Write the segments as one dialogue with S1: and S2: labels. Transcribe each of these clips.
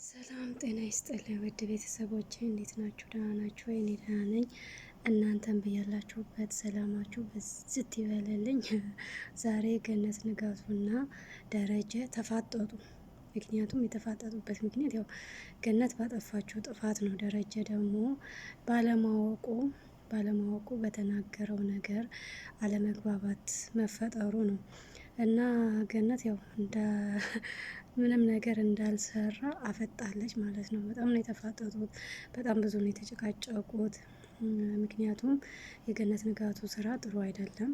S1: ሰላም ጤና ይስጥልኝ ውድ ቤተሰቦቼ እንዴት ናችሁ? ደህና ናችሁ ወይ? እኔ ደህና ነኝ። እናንተም ብያላችሁበት ሰላማችሁ ብዝት ይበልልኝ። ዛሬ ገነት ንጋቱና ደረጀ ተፋጠጡ። ምክንያቱም የተፋጠጡበት ምክንያት ያው ገነት ባጠፋችው ጥፋት ነው። ደረጀ ደግሞ ባለማወቁ ባለማወቁ በተናገረው ነገር አለመግባባት መፈጠሩ ነው። እና ገነት ያው እንደ ምንም ነገር እንዳልሰራ አፈጣለች ማለት ነው። በጣም ነው የተፋጠጡት። በጣም ብዙ ነው የተጨቃጨቁት። ምክንያቱም የገነት ንጋቱ ስራ ጥሩ አይደለም።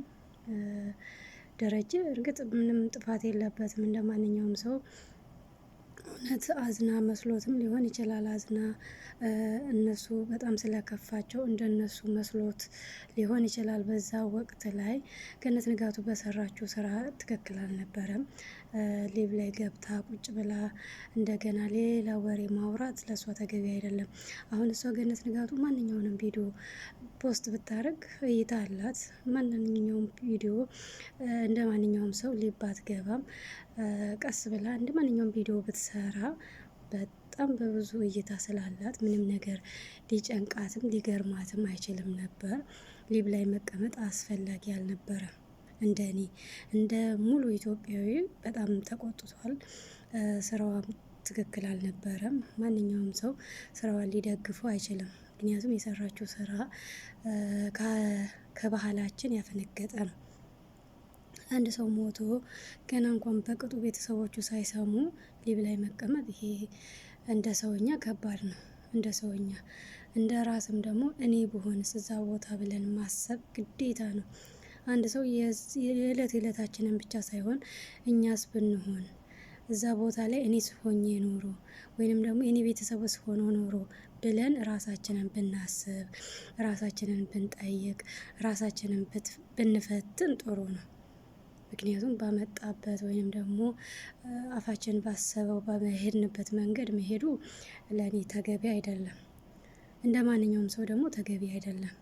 S1: ደረጀ እርግጥ ምንም ጥፋት የለበትም እንደ ማንኛውም ሰው እውነት አዝና መስሎትም ሊሆን ይችላል። አዝና እነሱ በጣም ስለከፋቸው እንደነሱ መስሎት ሊሆን ይችላል። በዛ ወቅት ላይ ገነት ንጋቱ በሰራችው ስራ ትክክል አልነበረም። live ላይ ገብታ ቁጭ ብላ እንደገና ሌላ ወሬ ማውራት ለእሷ ተገቢ አይደለም። አሁን እሷ ገነት ንጋቱ ማንኛውንም ቪዲዮ post ብታደርግ እይታ አላት። ማንኛውም ቪዲዮ እንደ ማንኛውም ሰው live ባትገባም ቀስ ብላ እንደ ማንኛውም ቪዲዮ ብትሰራ በጣም በብዙ እይታ ስላላት ምንም ነገር ሊጨንቃትም ሊገርማትም አይችልም ነበር። live ላይ መቀመጥ አስፈላጊ አልነበረም። እንደ እኔ እንደ ሙሉ ኢትዮጵያዊ በጣም ተቆጥቷል። ስራዋም ትክክል አልነበረም። ማንኛውም ሰው ስራዋን ሊደግፈው አይችልም። ምክንያቱም የሰራችው ስራ ከባህላችን ያፈነገጠ ነው። አንድ ሰው ሞቶ ገና እንኳን በቅጡ ቤተሰቦቹ ሳይሰሙ live ላይ መቀመጥ ይሄ እንደ ሰውኛ ከባድ ነው። እንደ ሰውኛ እንደ ራስም ደግሞ እኔ ብሆንስ እዛ ቦታ ብለን ማሰብ ግዴታ ነው። አንድ ሰው የዕለት ዕለታችንን ብቻ ሳይሆን እኛስ ብንሆን እዛ ቦታ ላይ እኔስ ሆኜ ኖሮ ወይንም ደግሞ እኔ ቤተሰብስ ሆኖ ኖሮ ብለን ራሳችንን ብናስብ፣ ራሳችንን ብንጠይቅ፣ ራሳችንን ብንፈትን ጥሩ ነው። ምክንያቱም ባመጣበት ወይንም ደግሞ አፋችን ባሰበው በመሄድንበት መንገድ መሄዱ ለእኔ ተገቢ አይደለም። እንደ ማንኛውም ሰው ደግሞ ተገቢ አይደለም።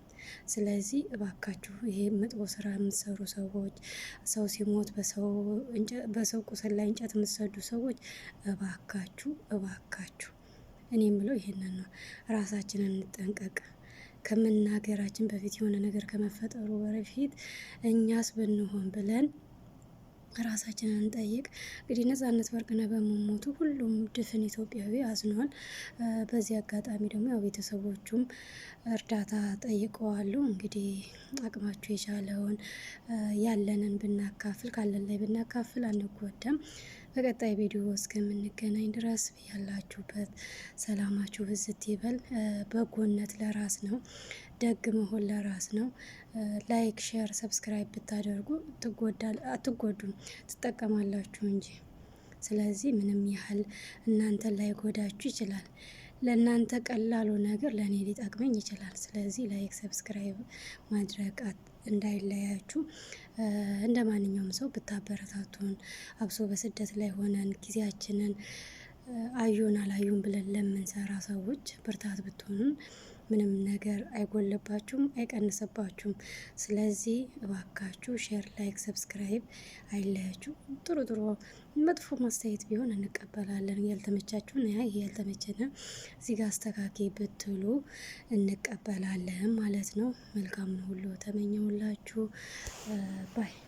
S1: ስለዚህ እባካችሁ ይሄ መጥፎ ስራ የምትሰሩ ሰዎች፣ ሰው ሲሞት በሰው ቁስል ላይ እንጨት የምትሰዱ ሰዎች እባካችሁ እባካችሁ፣ እኔ የምለው ይሄንን ነው። ራሳችንን እንጠንቀቅ። ከመናገራችን በፊት የሆነ ነገር ከመፈጠሩ በፊት እኛስ ብንሆን ብለን ራሳችንን እንጠይቅ። እንግዲህ ነጻነት ወርቅነህ በመሞቱ ሁሉም ድፍን ኢትዮጵያዊ አዝኗል። በዚህ አጋጣሚ ደግሞ ያው ቤተሰቦቹም እርዳታ ጠይቀዋሉ። እንግዲህ አቅማችሁ የቻለውን ያለንን ብናካፍል ካለን ላይ ብናካፍል አንጎዳም። በቀጣይ ቪዲዮ እስከምንገናኝ ድረስ ያላችሁበት ሰላማችሁ ብዝት ይበል። በጎነት ለራስ ነው። ደግ መሆን ለራስ ነው። like፣ share፣ subscribe ብታደርጉ አትጎዱም፣ ትጠቀማላችሁ እንጂ። ስለዚህ ምንም ያህል እናንተን ላይጎዳችሁ ይችላል። ለእናንተ ቀላሉ ነገር ለእኔ ሊጠቅመኝ ይችላል። ስለዚህ like፣ subscribe ማድረግ እንዳይለያችሁ። እንደ ማንኛውም ሰው ብታበረታቱን፣ አብሶ በስደት ላይ ሆነን ጊዜያችንን አዩን አላዩን ብለን ለምንሰራ ሰዎች ብርታት ብትሆኑን ምንም ነገር አይጎልባችሁም፣ አይቀንስባችሁም። ስለዚህ እባካችሁ share፣ like፣ subscribe አይለያችሁ። ጥሩ ጥሩ መጥፎ ማስተያየት ቢሆን እንቀበላለን። ያልተመቻችሁን ያ ይሄ ያልተመቸን እዚህ ጋር አስተካኪ ብትሉ እንቀበላለን ማለት ነው። መልካም ሁሉ ተመኘሁላችሁ bye።